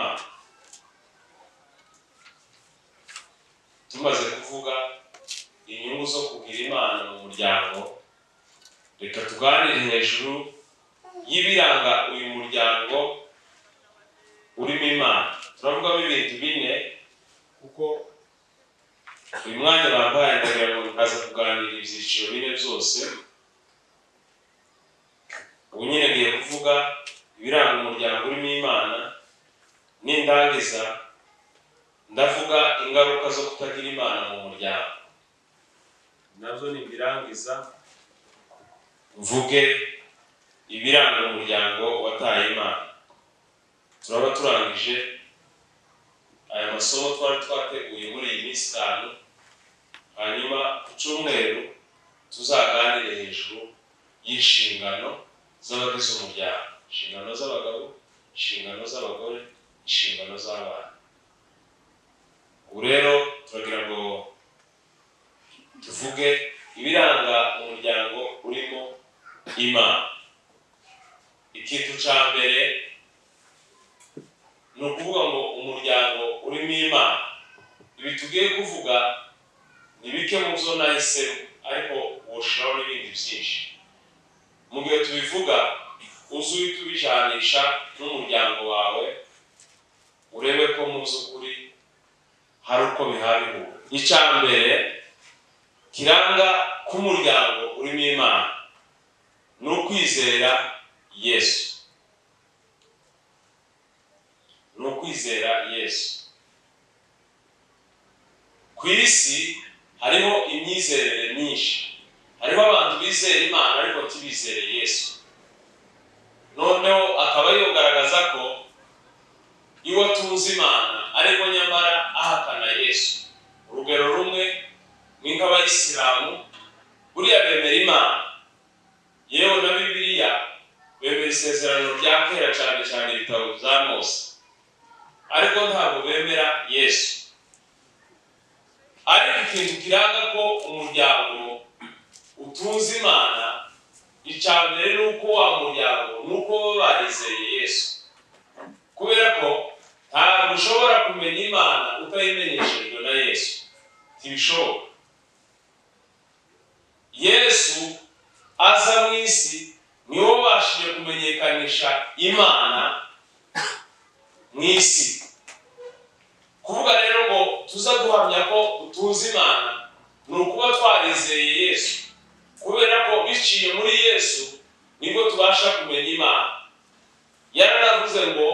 Imana. Tumaze kuvuga inyungu zo kugira Imana mu muryango, reka tuganire hejuru y'ibiranga uyu muryango urimo Imana. Turavugamo ibintu bine kuko uyu mwanya bampaye ndagira ngo nkaza kuganira ibyiciro bine byose. Ubu nyine ngiye kuvuga ibiranga umuryango urimo Imana, nindangiza ndavuga ingaruka zo kutagira Imana mu muryango, nabyo nimbirangiza mvuge ibiranga umuryango wataye Imana. Turaba turangije aya masomo twari twateguye muri iyi minsi 5, hanyuma ku cyumweru tuzaganire hejuru y'inshingano z'abagize umuryango, inshingano z'abagabo, inshingano z'abagore, inshingano z'abana. Ubu rero turagira ngo tuvuge ibiranga umuryango urimo Imana. Ikintu cya mbere ni ukuvuga ngo umuryango urimo Imana. Ibi tugiye kuvuga ni bike mu byo nahisemo, ariko woshiraho n'ibindi byinshi. Mu gihe tubivuga uze uhite ubijanisha n'umuryango wawe, urebe ko mu by'ukuri hari uko bihabihura. Icya mbere kiranga k'umuryango urimo Imana ni ukwizera Yesu. Ni ukwizera Yesu. Ku isi hariho imyizerere myinshi, hariho abantu bizera Imana ariko ntibizere Yesu. Noneho akaba yogaragaza ko iwe atunze Imana ariko nyamara ahakana Yesu. Urugero rumwe ni nk'abayisilamu, buriya bemera Imana, yewe na Bibiliya bemera isezerano rya kera cyane cyane ibitabo bya Mose, ariko ntabwo bemera Yesu. Ariko ikintu kiranga ko umuryango utunze Imana, icya mbere ni uko wa muryango ni uko baba barizeye Yesu, kubera ko ntabwo ushobora kumenya Imana utayimenyeshejwe na Yesu, ntibishoboka. Yesu aza mu isi niwe wabashije kumenyekanisha Imana mu isi. Kuvuga rero ngo tuza guhamya ko utunze Imana ni ukuba twarizeye Yesu, kubera ko biciye muri Yesu nibwo tubasha kumenya Imana. Yaranavuze ngo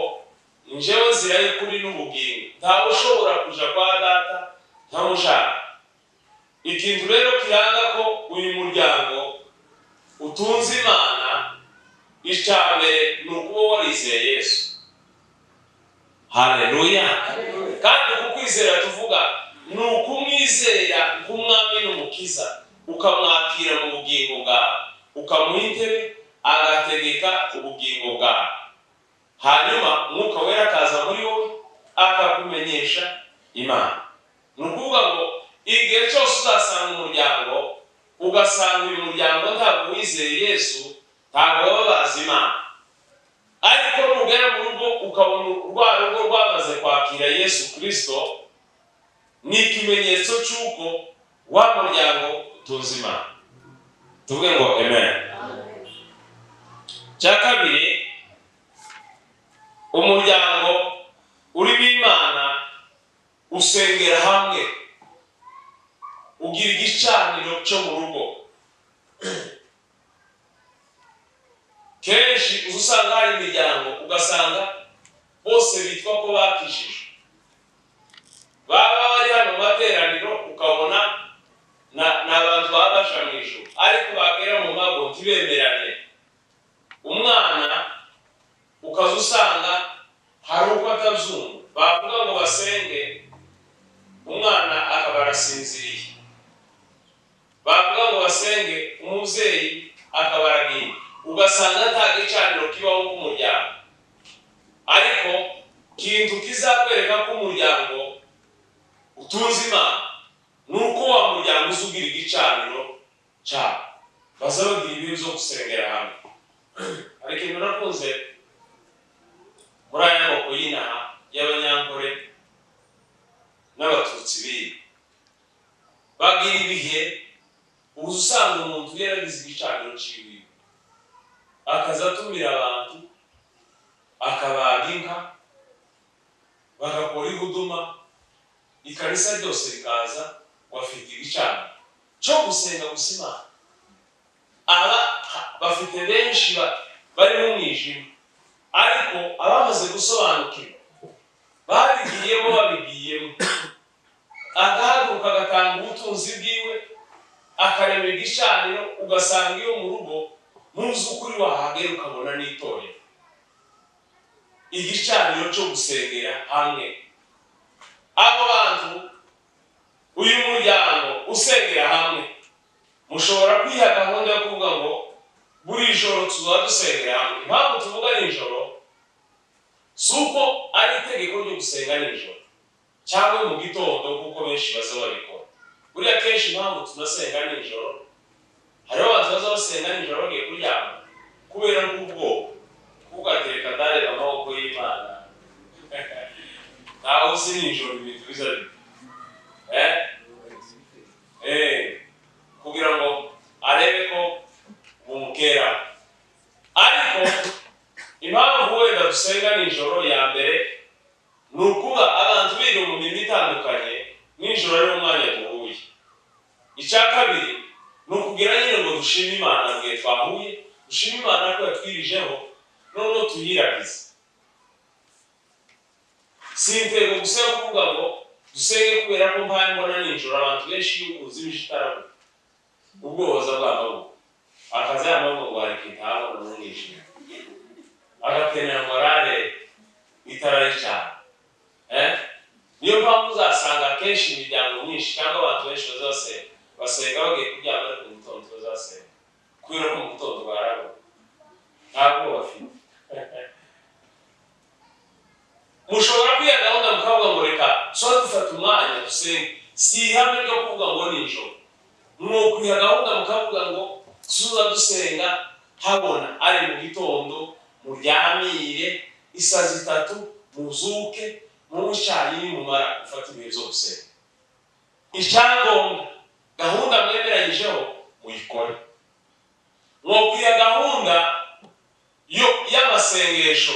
njyewe nzira y'ukuri n'ubugingo, ntawe ushobora kuja kwa data ntamushaka. Ikintu rero kiranga ko uyu muryango utunze Imana, icya mbere ni ukuba warizeye Yesu. Haleluya! Kandi ku kwizera tuvuga ni ukumwizera nk'umwami n'umukiza, ukamwakira mu bugingo bwawe, ukamuha intebe agategeka ubugingo bwawe, hanyuma Umwuka Wera akaza muri wowe akakumenyesha Imana. Ni ukuvuga ngo igihe cyose uzasanga umuryango, ugasanga uyu muryango ntabwo wizeye Yesu, ntabwo baba bazi Imana. Ariko nugera mu rugo ukabona rwa rugo rwamaze kwakira Yesu Kristo, ni ikimenyetso cy'uko wa muryango utunze Imana. Tuvuge ngo amen. Cya kabiri, umuryango urimo Imana usengera hamwe, ugira igicaniro cyo mu rugo. Kenshi uza usanga hari imiryango ugasanga bose bitwa ko bakijijwe, baba bari hano mu materaniro ukabona ni abantu baba baja mu ijuru, ariko bagera mu mago ntibemerane. Umwana ukaza usanga hari uko atabyumva, bavuga ngo basenge umwana akaba arasinziriye, bavuga ngo basenge umubyeyi akaba aragiye, ugasanga nta gicaniro kibaho nk'umuryango. Ariko ikintu kizakwereka ko umuryango utunze Imana ni uko wa muryango uza ugira igicaniro cyabo, baza bagira ibihe byo gusengera hamwe. Hari ikintu nakunze muri aya moko y'inaha. Bagakora ihuduma, ikanisa ryose rikaza, bafite igicaniro cyo gusenga gusa Imana. Aba bafite benshi bari mu mwijima, ariko abamaze gusobanukirwa babigiyemo, babigiyemo, agahaguruka agatanga ubutunzi bwiwe, akarema igicaniro. Ugasanga iyo mu rugo muzi ukuri, wahagera ukabona n'itorero, igicaniro cyo gusengera hamwe. Abo bantu, uyu muryango usengera hamwe, mushobora kwiha gahunda yo kuvuga ngo buri joro tuzaba dusengera hamwe. Impamvu tuvuga nijoro si uko ari itegeko ryo gusenga nijoro cyangwa mu gitondo, kuko benshi baza babikora. Buriya kenshi impamvu tunasenga nijoro, hariho abantu baza basenga nijoro bagiye kuryama kubera nk'ubwoba, kuko atereka ndareba amaboko y'Imana, ntawe uzi nijoro ibintu biza bite, kugira ngo arebe ko bumukera. Ariko impamvu wenda dusenga nijoro ya mbere ni ukuba abantu biga mu mirimo itandukanye, nijoro ari umwanya duhuye. Icya kabiri ni ukugira nyine ngo dushime Imana mu gihe twahuye, dushime Imana ko yatwirijeho, noneho tuyiragize. Si intego gusa yo kuvuga ngo dusenge, kubera ko mpaye mbona nijoro abantu benshi iyo uzimije itara ubwoba bw'amaboko akaza yamaboko ngo areka ntabona mu mwijima, agakenera ngo arare itara ricana. Niyo mpamvu uzasanga akenshi imiryango myinshi cyangwa abantu benshi bazasenga, basenga bagiye kuryama, ariko mu gitondo bazasenga, kubera ko mu gitondo barabona ntabwo bafite. Mushobora kwiha gahunda mukavuga ngo reka tuba dufata umwanya dusenge. Si ihame ryo kuvuga ngo nijoro. Mwokwiha gahunda mukavuga ngo tuza dusenga habona, ari mu gitondo, muryamire isaa 3, muzuke munywe icyayi, nimumara gufata ibihe byo gusenga. Icyangombwa, gahunda mwemeranyijeho muyikore. Mwokwiha gahunda yo y'amasengesho,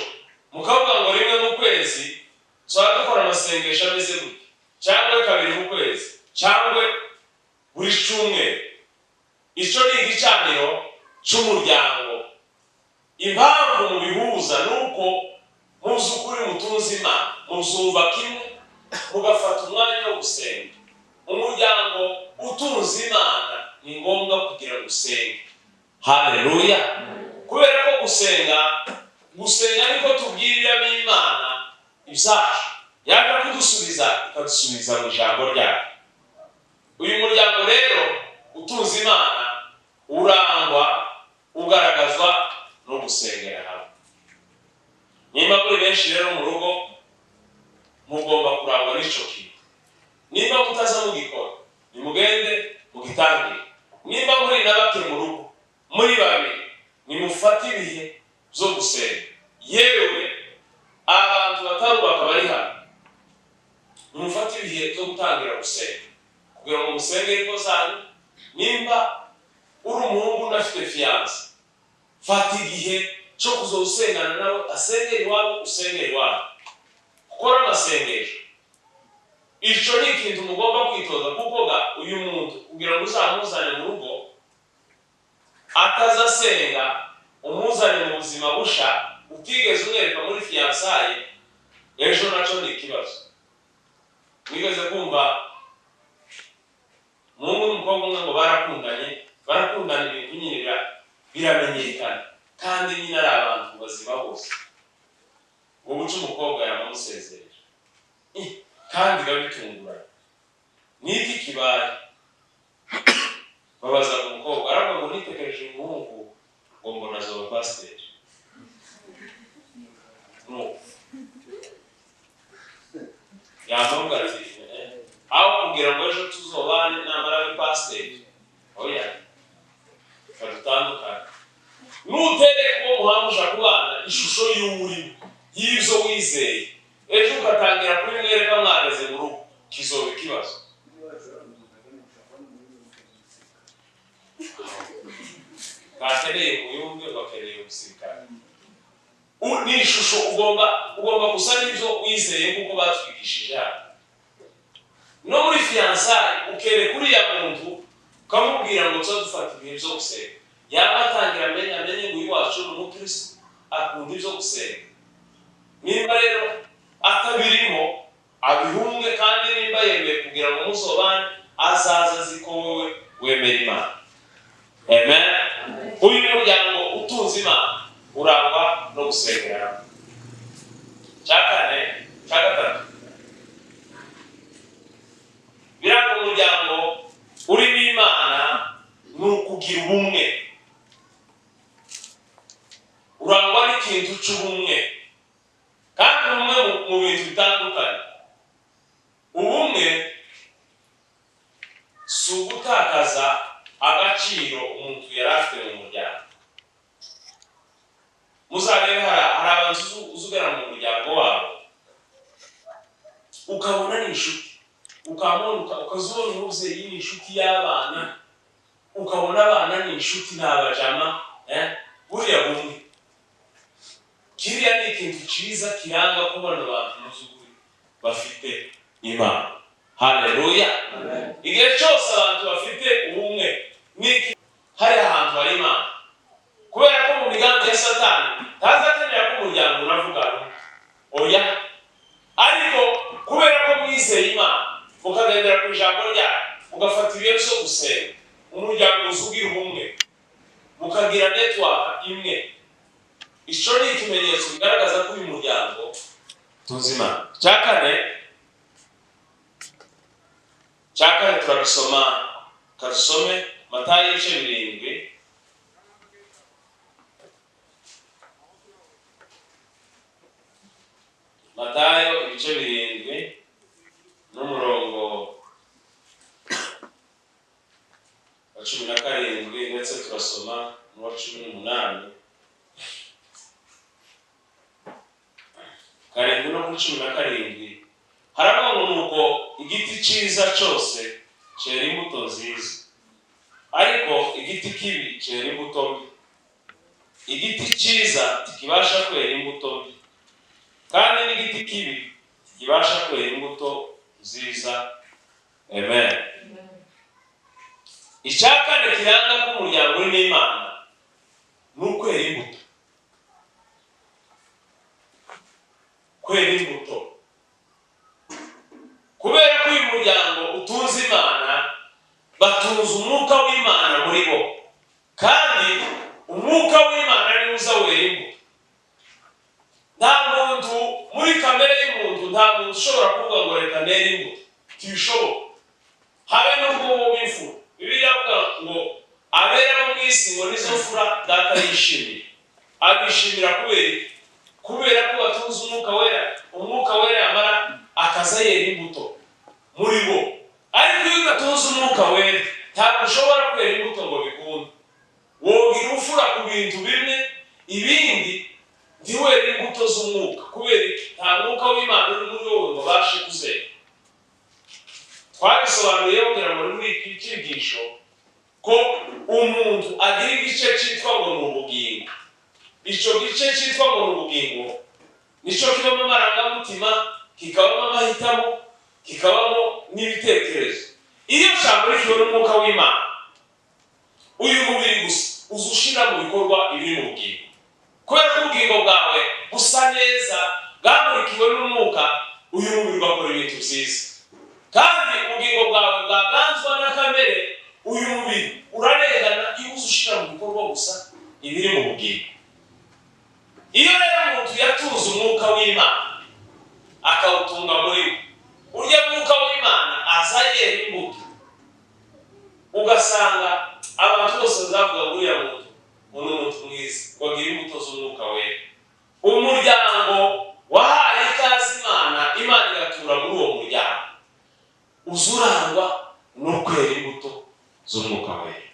mukavuga ngo rimwe mu kwezi tuzaba dukora amasengesho ameze gutya, cyangwa kabiri mu kwezi, cyangwa buri cyumweru. Icyo ni igicaniro cy'umuryango. Impamvu mubihuza ni uko muzi ukuri, mutunze Imana, muzumva kimwe, mugafata umwanya wo gusenga. Umuryango utunze Imana ni ngombwa kugira ngo usenge. Haleluya! Kubera ko gusenga, gusenga niko tubwiriramo Imana ibyacu, yaje kudusubiza ikadusubiza mu ijambo ryayo. Uyu muryango rero utunze Imana urangwa, ugaragazwa no gusengera hamwe. Nimba muri benshi rero mu rugo, mugomba kurangwa n'icyo kintu. Nimba mutaza mugikora, nimugende mugitangire. Nimba muri na bake mu rugo, muri babiri, nimufate ibihe byo gusenga. Yewe, abantu batarubaka bari hano, nimufate ibihe byo gutangira gusenga kugira ngo musenge ingo zanyu. Nimba uri umuhungu unafite fiancée, fata igihe cyo kuza usengana nawe, asengera iwabo, usengera iwabo, gukora amasengesho. Icyo ni ikintu mugomba kwitoza, kuko ga uyu muntu kugira ngo uzamuzane mu rugo atazasenga, umuzane mu buzima busha utigeze umwereka muri fiançailles, ejo nacyo ni ikibazo. Wigeze kumva umuhungu n'umukobwa umwe ngo barakundanye, barakundana, ibintu nyine biramenyekana, kandi nyine ari abantu bazima bose. Uwo buca umukobwa yamumusezerera, kandi biba bitunguranye. Niki kibaye? Babaza umukobwa, aravuga ngo nitegereje umuhungu ngo mbona azoba pasiteri. Nuko yamubwira ati aho kugira ngo ejo tuzobane namara abe pasiteri, oya, reka dutandukane. Nutereka uwo muhamusha kubana ishusho y'uwurimo, y'ibyo wizeye, ejo ugatangira kubimwereka mwageze mu rugo, kizoba ikibazo. Ntakeneye muyumve, bakeneye umusirikare. Ni ishusho ugomba gusa n'ibyo wizeye kuko batwigishije hano. No muri fiançailles ukereka uriya muntu ukamubwira ngo tuza dufata ibihe byo gusenga, yaba atangira amenye ngo uyu wacu ni umukristo akunda ibyo gusenga. Nimba rero atabirimo abihunge, kandi nimba yemeye kugira ngo muzobane azaza azi ko wowe wemera Imana. Amen. Uyu muryango utunze Imana urangwa no gusengera. Cya kane, cya gatatu biranga umuryango urimo Imana ni ukugira ubumwe. Urangwa n'ikintu cy'ubumwe, kandi ubumwe mu bintu bitandukanye. Ubumwe si ugutakaza agaciro umuntu yari afite mu muryango. Muzarebe hari abantu uzugana mu muryango wabo ukabona ni inshuti, ukabona ukazubona umubyeyi ni inshuti y'abana, ukabona abana ni inshuti ni abajama. Buriya bumwe kiriya ni ikintu cyiza kiranga ko bano bantu mu by'ukuri bafite Imana. Haleluya. Igihe cyose abantu bafite ubumwe ni hari ahantu hari Imana, kubera ko mu migambi ya Satani ntazakenera ko umuryango unavuga rumwe, oya. Ariko kubera ko mwizeye Imana, mukagendera ku ijambo ryayo, mugafata ibihe byo gusenga, umuryango uzugira ubumwe, mukagira network imwe, icyo ni ikimenyetso kigaragaza ko uyu muryango tuzi Imana. Cya kane turabisoma, kadusome Matayo ibice 7. Matayo ibice 7 n'umurongo wa 17, ndetse turasoma n'uwa 18. 7 no kuri 17 haravuga ngo nuko igiti cyiza cyose cyera imbuto nziza, ariko igiti kibi cyera imbuto mbi. Igiti cyiza kibasha kwera imbuto mbi, kandi n'igiti kibi kibasha kwera imbuto nziza. Amen. Icya kane kiranga ko umuryango urimo Imana ni ukwera imbuto. Kwera imbuto kubera ko uyu muryango utunze Imana, batunze umwuka w'Imana muri bo, kandi umwuka w'Imana niwo uza wera imbuto. Nta muntu muri kamere y'umuntu, nta muntu ushobora kuvuga ngo reka nere imbuto, ntibishoboka. Habe n'ubwo wowe w'imfura, Bibiliya iravuga ngo abera bo mu isi ngo nizo mfura data yishimiye. Abishimira kubera iki? Kubera ko batunze umwuka wera. Umwuka wera yamara akaza yera imbuto muri bo. Ariko iyo udatunze umwuka wera ntabwo ushobora kwera imbuto ngo bikunde. Wogira ubufura ku bintu bimwe, ibindi ntiwere imbuto z'umwuka. Kubera iki? Nta mwuka w'Imana uri muri wowe ngo abashe kuzera. Twabisobanuye kugira ngo muri iki cyigisho ko umuntu agira igice cyitwa ngo ni ubugingo. Icyo gice cyitwa ngo ni ubugingo nicyo kibamo amarangamutima, kikabamo amahitamo, kikabamo n'ibitekerezo. Iyo cyamurikiwe n'umwuka w'Imana, uyu mubiri gusa uza ushyira mu bikorwa ibiri mu bugingo. Kubera ko ubugingo bwawe busa neza bwamurikiwe n'umwuka, uyu mubiri ugakora ibintu byiza. Kandi ubugingo bwawe bwaganzwa na kamere, uyu mubiri urarengana iyo uza ushyira mu bikorwa gusa ibiri mu bugingo. Iyo rero umuntu yatunze umwuka w'Imana akawutunga muri we, urya mwuka w'Imana aza yera imbuto, ugasanga abantu bose bazavuga ngo uriya muntu ni umuntu mwiza, ngo agire imbuto z'umwuka wera. Umuryango wahaye ikaze Imana, Imana igatura muri uwo muryango, uzurangwa no kwera imbuto z'umwuka wera.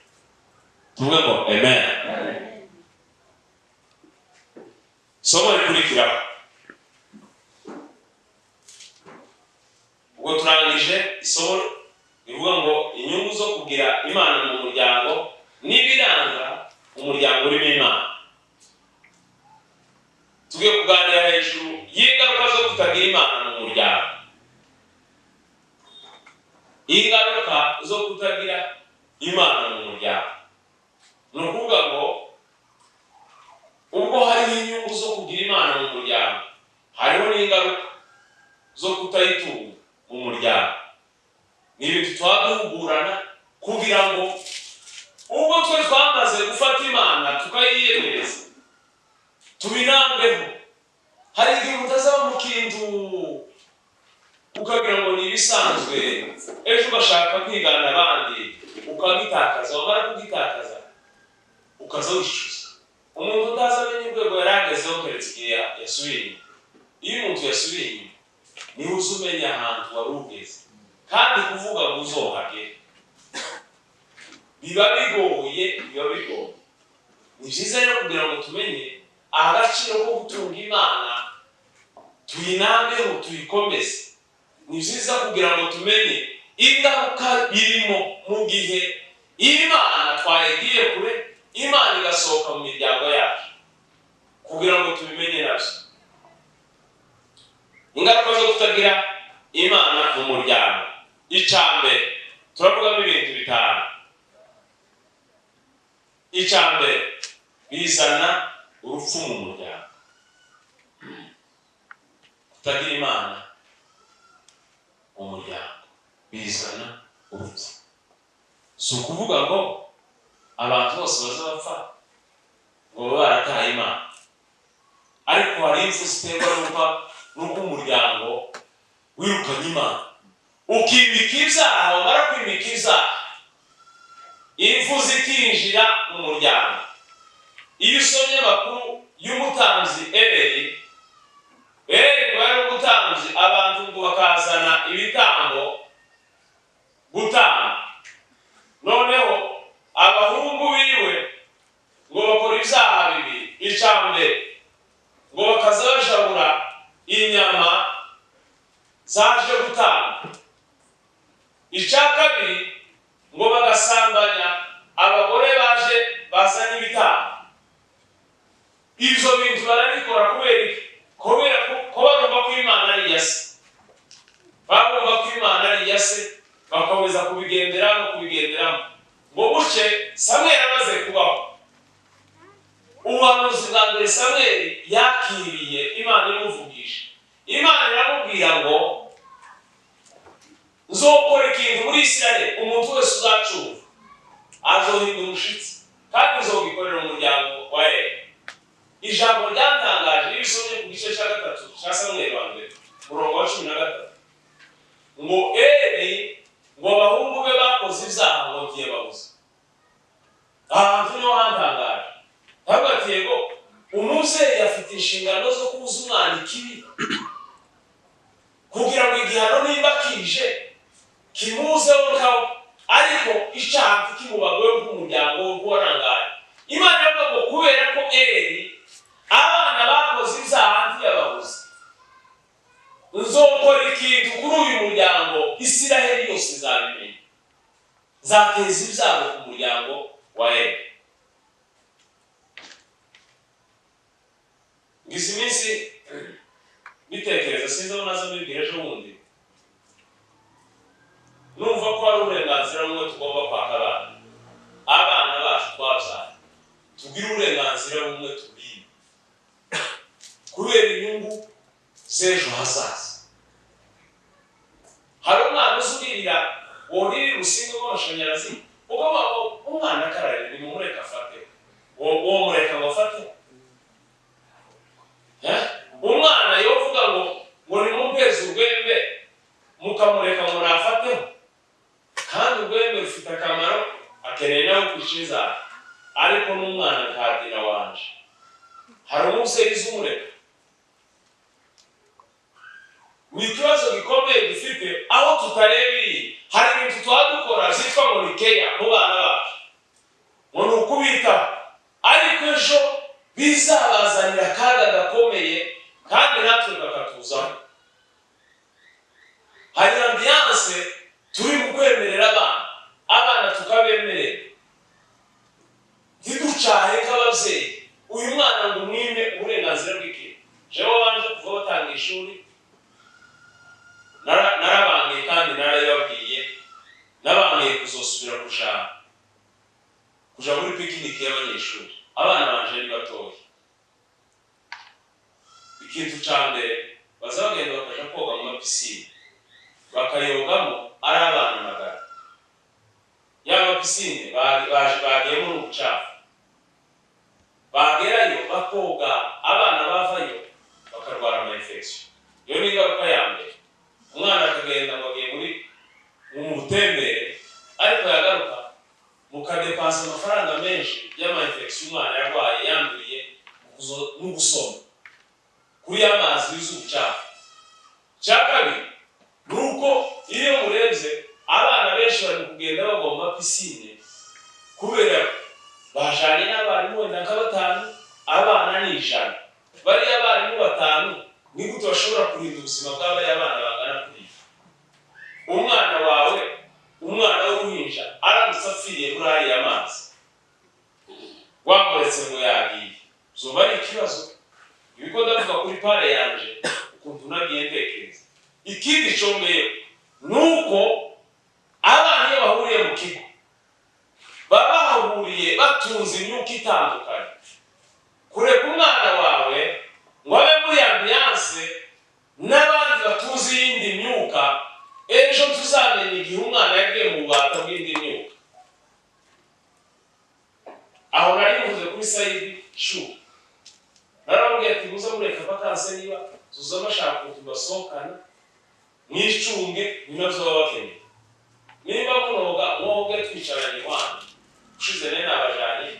Tuvuge ngo amen. Isomo rikurikiraho, ubwo turangije isomo rivuga ngo inyungu zo kugira Imana mu muryango n'ibiranga umuryango urimo Imana. Tugiye mu muryango. Ingaruka zo kutagira Imana mu muryango ni ukuvuga ngo ubwo hariho inyungu zo kugira Imana mu muryango, hariho n'ingaruka zo kutayitunga mu muryango. Ni ibintu tuba duhugurana kugira ngo ubwo twe twamaze gufata Imana tukayiyemereza tubinambeho. Hari igihe umuntu azaba mu kintu ukagira ngo ni ibisanzwe, ejo ugashaka kwigana abandi ukagitakaza, wamara kugitakaza ukaza wicuza. Umuntu utazi amenya urwego yari agezeho keretse igihe yasubiye inyuma. Iyo umuntu yasubiye inyuma niho uza umenya ahantu wari ugeze, kandi kuvuga ngo uzohagere biba bigoye, biba bigoye. Ni byiza rero kugira ngo tumenye agaciro ko gutunga Imana, tuyinambeho, tuyikomeze. Ni byiza kugira ngo tumenye ingaruka birimo mu gihe Imana twayigiye kure, Imana igasohoka mu miryango yacu, kugira ngo tubimenye nabyo. Ingaruka zo kutagira Imana mu muryango, icya mbere turavugamo ibintu bitanu. Icya mbere, bizana urupfu mu muryango. Kutagira Imana mu muryango bizana urupfu. Si ukuvuga ngo abantu bose baza bapfa ngo babe barataye Imana, ariko hari impfu ziterwa n'uko umuryango wirukanye Imana, ukimika ibyaha. Wamara kwimika ibyaha, impfu zikinjira mu muryango. Iyo usomye amakuru y'umutambyi Eli, Eli ngo yari umutambyi, abantu ngo bakazana ibitambo gutamba, noneho abahungu biwe ngo bakora ibyaha bibiri. Icya mbere, ngo bakaza bajabura inyama zaje gutamba. Icya kabiri, ngo bagasambanya abagore baje bazanye ibitambo. Ibyo bintu barabikora kubera iki? Kubera ko barumva ko Imana ari iya se. Barumva ko Imana ari iya se, bakomeza kubigenderamo, kubigenderamo. Ngo buce Samweli amaze kubaho, ubuhanuzi bwa mbere Samweli yakiriye, Imana imuvugisha, Imana iramubwira ngo: "Nzokora ikintu muri Isirayeli, umuntu wese uzacumva azohinda umushitsi, kandi nzogikorera umuryango wa Eli." Ijambo ryatangaje, iyo usomye ku gice cya 3 cya Samweli wa mbere, umurongo wa 13, ngo Eli ngo abahungu be bakoze ibyaha ngo ntiyababuze. Ahantu niho hantangaje. Ntabwo ati yego, umubyeyi afite inshingano zo kubuza umwana ikibi kugira ngo igihano nimba kije kimuzeho nkawe, ariko icyaha kimubagoye nk'umuryango we warangaye. Imana iravuga ngo kubera ko Eli abana bakoze ibyaha ntiyababuze, nzokora ikintu kuri uyu muryango, Isiraheli yose izabimenya, nzateza ibyago ku muryango wa Eli. Ngize iminsi bitekereza, sinzi aho naza mbibwira ejo bundi, numva ko hari uburenganzira bumwe tugomba kwaka abana, abana bacu twabyaye, tugire uburenganzira bumwe tubime kubera inyungu z'ejo hazaza. Hari umwana uzi worira urusinga rw'amashanyarazi, ukavuga ngo umwana akararira, nimumureke afate. Uwo mureka ngo afate? Umwana yovuga ngo nimumpeze urwembe, mukamureka ngo nafateho, kandi urwembe rufite akamaro, akeneye nawe kwica inzara, ariko n'umwana nkadira wanje. Hari umubyeyi uzi umureka? Ni ikibazo gikomeye dufite aho tutarebeye. Hari ibintu tuba dukora zitwa ngo ni keya mu bana bacu, ngo ni ukubitaho, ariko ejo bizabazanira akaga gakomeye, kandi natwe kakatuzaho. Hari ambiance turi mu kwemerera abana, abana tukabemerera, ntiducahe nk'ababyeyi uyu mwana ngo umwime uburenganzira bw'ikintu. Jewe wabanje kuva batanga ishuri. Mapiscine bakayogamo ari abana magana. Ya mapiscine bagiyemo n'ubucafu, bagerayo bakoga, abana bavayo bakarwara ama infection. Iyo ni ingaruka ya mbere. Umwana akagenda ngo agiye muri mu butembere, ariko yagaruka mukadepansa amafaranga menshi y'ama infection umwana yarwaye, yanduriye mu gusoma kuri ya mazi yuzuye ubucafu. Icya kabiri ni uko iyo murebye, abana benshi bari kugenda bagwa mu mapiscine kubera bajanye n'abarimu wenda nka batanu, abana ni 100. Bariya abarimu batanu ni gute bashobora kurinda ubuzima bw'abariya bana bangana kuriya? Umwana wawe, umwana w'uruhinja, aramutse apfiriye muri ariya mazi wamuretse ngo yagiye, zoba ari ikibazo. Ibiko ndavuga kuri part yanje, ukuntu nagiye ntekereza. Ikindi comeye ni uko abana iyo bahuriye mu kigo, baba bahahuriye batunze imyuka itandukanye. Kureka umwana wawe ngo abe muri ambiance n'abandi batunze iyindi myuka, ejo tuzamenya igihe umwana yagiye mu bubata bw'indi myuka. Aho nari mvuze kuri side shu, narababwiye ati: "Muze mureka vacances, niba tuza bashaka ukuntu basohokana, mwicunge." Ni nabyo baba bakeneye. Nimba munoga, mwoge twicaranye iwanyu. Ushize nari nabajanye,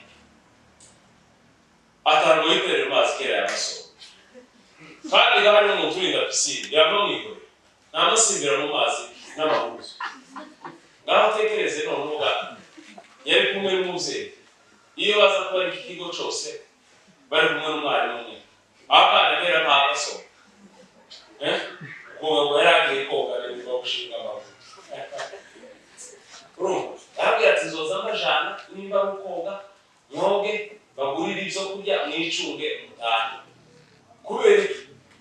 atanu yiterera amazi kera y'amasoko, kandi hari n'umuntu urinda piscine yava mwihorera ntamasimbira mu mazi n'amahuzu. Ngaho tekereze none uga yari kumwe n'umubyeyi, iyo baza kuba ari iki kigo cyose bari kumwe n'umwarimu umwe, aho akana kera ntagasoma ubwo ngo yari agiye koga rero gushinga amaguru. Urumva, arabwira ati: "Nzoza mbajana, nimba ari ukoga mwoge, bagurire ibyo kurya, mwicunge, mutahe." Kubera iki?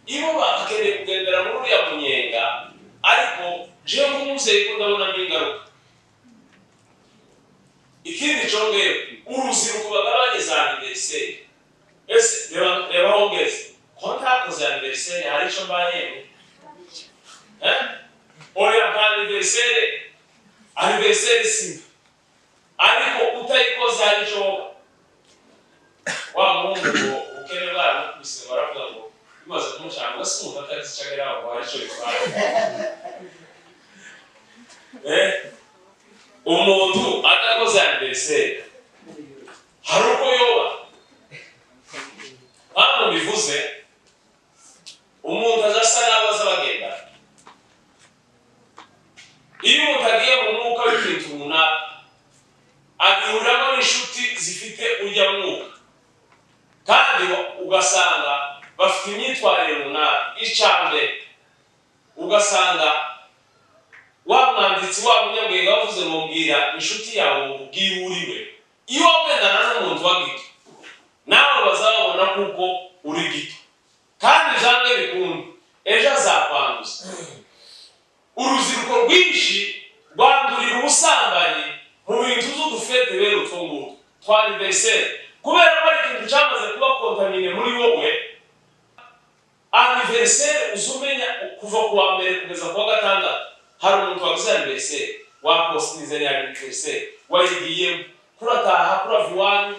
Ibo bakeneye kugendera muri uriya munyenga, ariko jewe nk'umubyeyi ko ndabonamo ingaruka. Ikindi congeye, urubyiruko bagabanye za anniversaire. Ese reba, reba aho ngeze, ko ntakoze anniversaire, hari icyo mbaye? Eh, oya, nka anniversaire, anniversaire simba, ariko utayikoze hari icyo woba. Wa muhungu ngo ubukene bwaramukubise, ngo aravuga ngo bimaze kumucanga ngo ese umuntu atagize icyo ageraho ngo hari icyo bitwaye? Eh, umuntu adakoze anniversaire hari uko yoba. Hano bivuze umuntu aza asa n'abo aza bagenda. Iyo umuntu agiye mu mwuka w'ikintu runaka, agihuriramo n'inshuti zifite ujya mwuka, kandi ugasanga bafite imyitwarire runaka. Icya mbere, ugasanga wa mwanditsi, wa munyabwenge wavuze ngo: "Mbwira inshuti yawe ngo ubwire uriwe." Iyo wagendana n'umuntu wa gito, nawe bazababona kuko uri gito, kandi byange bikunda ejo azakwanduza. Urubyiruko rwinshi rwandurira ubusambanyi mu bintu z'udufête bene utwo ngutwo twa anniversaire, kubera ko ari ikintu cyamaze kuba contaminé muri wowe. Anniversaire uza umenya kuva ku wa mbere kugeza ku wa gatandatu hari umuntu wagize anniversaire, wapostinze ni anniversaire, wayigiyemo, kurataha, kurava iwanyu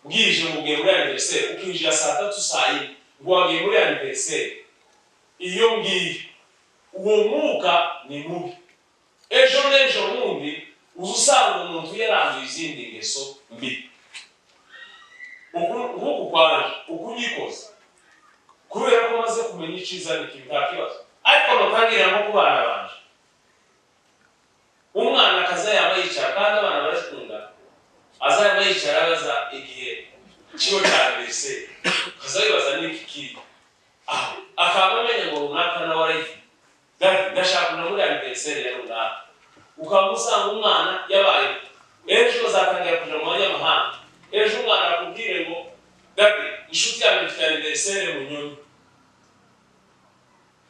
bwije ngo ugiye muri anniversaire, ukinjira saa 3, saa 4 ngo wagiye muri anniversaire. Iyo ngiyo, uwo mwuka ni mubi. Ejo n'ejo bundi uza usanga umuntu yaranduye izindi ngeso mbi. Nk'uku kwanje, uku nyikoze kubera ko maze kumenya icyiza n'ikibi, nta kibazo. Ariko nutangira nko ku bana banje, umwana akaza yaba yicara, kandi abana barakunda, azaba yicara abaza igihe kiba cya anniversaire, akaza yibaza n'iki kiri aho, akaba amenya ngo runaka nawe arayifite. "Daddy, ndashaka kuja muri anniversaire ya runaka." Ukaba usanga umwana yabaye, ejo azatangira kuja mu banyamahanga. Ejo umwana akubwire ngo: "Daddy, inshuti yanjye ifite anniversaire mu nyoni."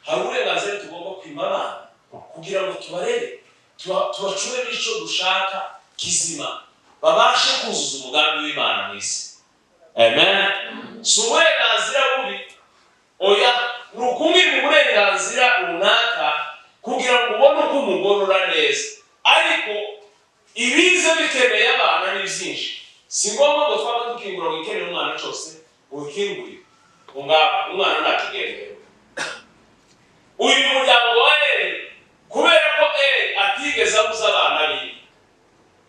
Hari uburenganzira tugomba kwima abana kugira ngo tubarere, tubacure n'icyo dushaka kizima, babashe kuzuza umugambi w'Imana mu isi. Amen. Si uburenganzira bubi, oya. Ni ukumwima uburenganzira runaka kugira ngo ubone uko umugorora neza. Ariko ibiza bikeneye abana ni byinshi. Si ngombwa ngo twaba dukingura ngo ikeneye umwana cyose ukingurire ngo ngaho umwana ntakigendera. Uyu muryango wa Eri, kubera ko Eri atigeze abuza abana biwe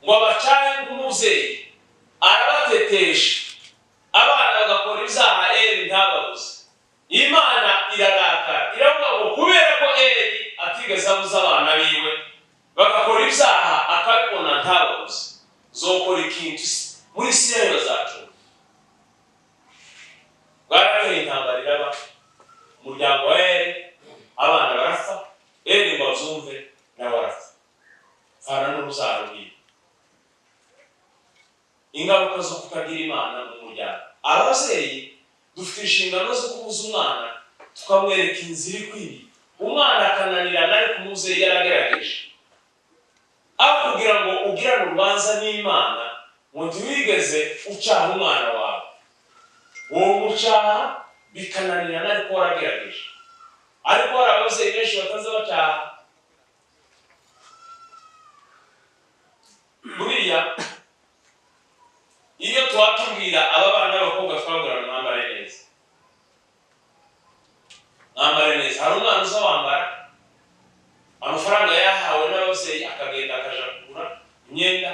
ngo abacahe nk'umubyeyi, arabatetesha, abana bagakora ibyaha, Eri ntababuze, Imana irarakara, iravuga ngo kubera ko Eri atigeze abuza abana biwe bagakora ibyaha, akabibona ntababuze, zokora ikintu muri Isirayeli bazacunga. Bwarakeye, intambara iraba, umuryango wa Eri abana barapfa. Eri ngo abyumve, nawe arapfa, fana n'urubyaro rwiwe. Ingaruka zo kutagira Imana mu muryango. Ababyeyi dufite inshingano zo kubuza umwana, tukamwereka inzira ikwiriye. Umwana akananirana, ariko umubyeyi yaragerageje. Aho kugira ngo ugirane urubanza n'Imana ngo ntiwigeze ucaha umwana wawe, wowe umucaha bikananirana, ariko waragerageje. Ariko hari ababyeyi benshi bataza bacaha. Buriya iyo twatubwira aba bana b'abakobwa, twabwira mwambare neza, mwambare neza. Hari umwana uza wambara amafaranga yahawe n'ababyeyi, akagenda akaja kugura imyenda,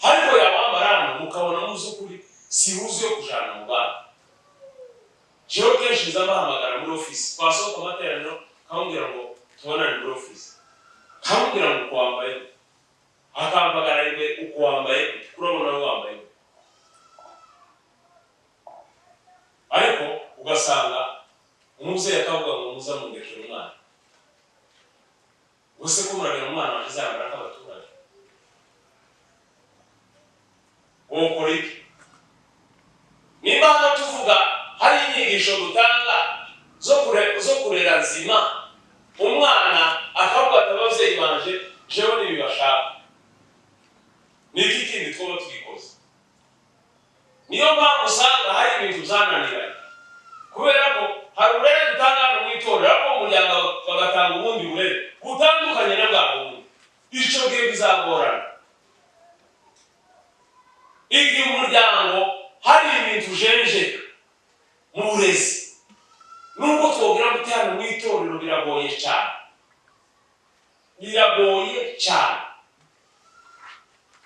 ariko yawambara hano mukabona mu by'ukuri si ihuzu yo kujana mu bana. Jewe kenshi nza mbahamagara muri ofisi, twasohoka amateraniro kamubwira ngo tubonane muri ofisi, kamubwira ngo uko wambaye, akampagara imbere, uko wambaye, kurabona wambaye. Ariko ugasanga umubyeyi akavuga ngo muza mundekere umwana gusa, ko murabona umwana wanjye azambara nk'abaturage. Wowe ukora iki? Nimba hano tuvuga hari inyigisho dutanga zo kurera nzima, umwana akavuga ati ababyeyi banje jewe ntibibashaka, ni iki kindi twaba twikoze? Niyo mpamvu usanga hari ibintu byananiranye, kubera ko hari uburere dutanga hano mu itorero, ariko mu muryango bagatanga ubundi burere butandukanye na bwa bundi. Icyo gihe bizagorana. Igihe umuryango hari ibintu ujenjeka mu burezi, nubwo twogira gute hano mu itorero, biragoye cyane, biragoye cyane.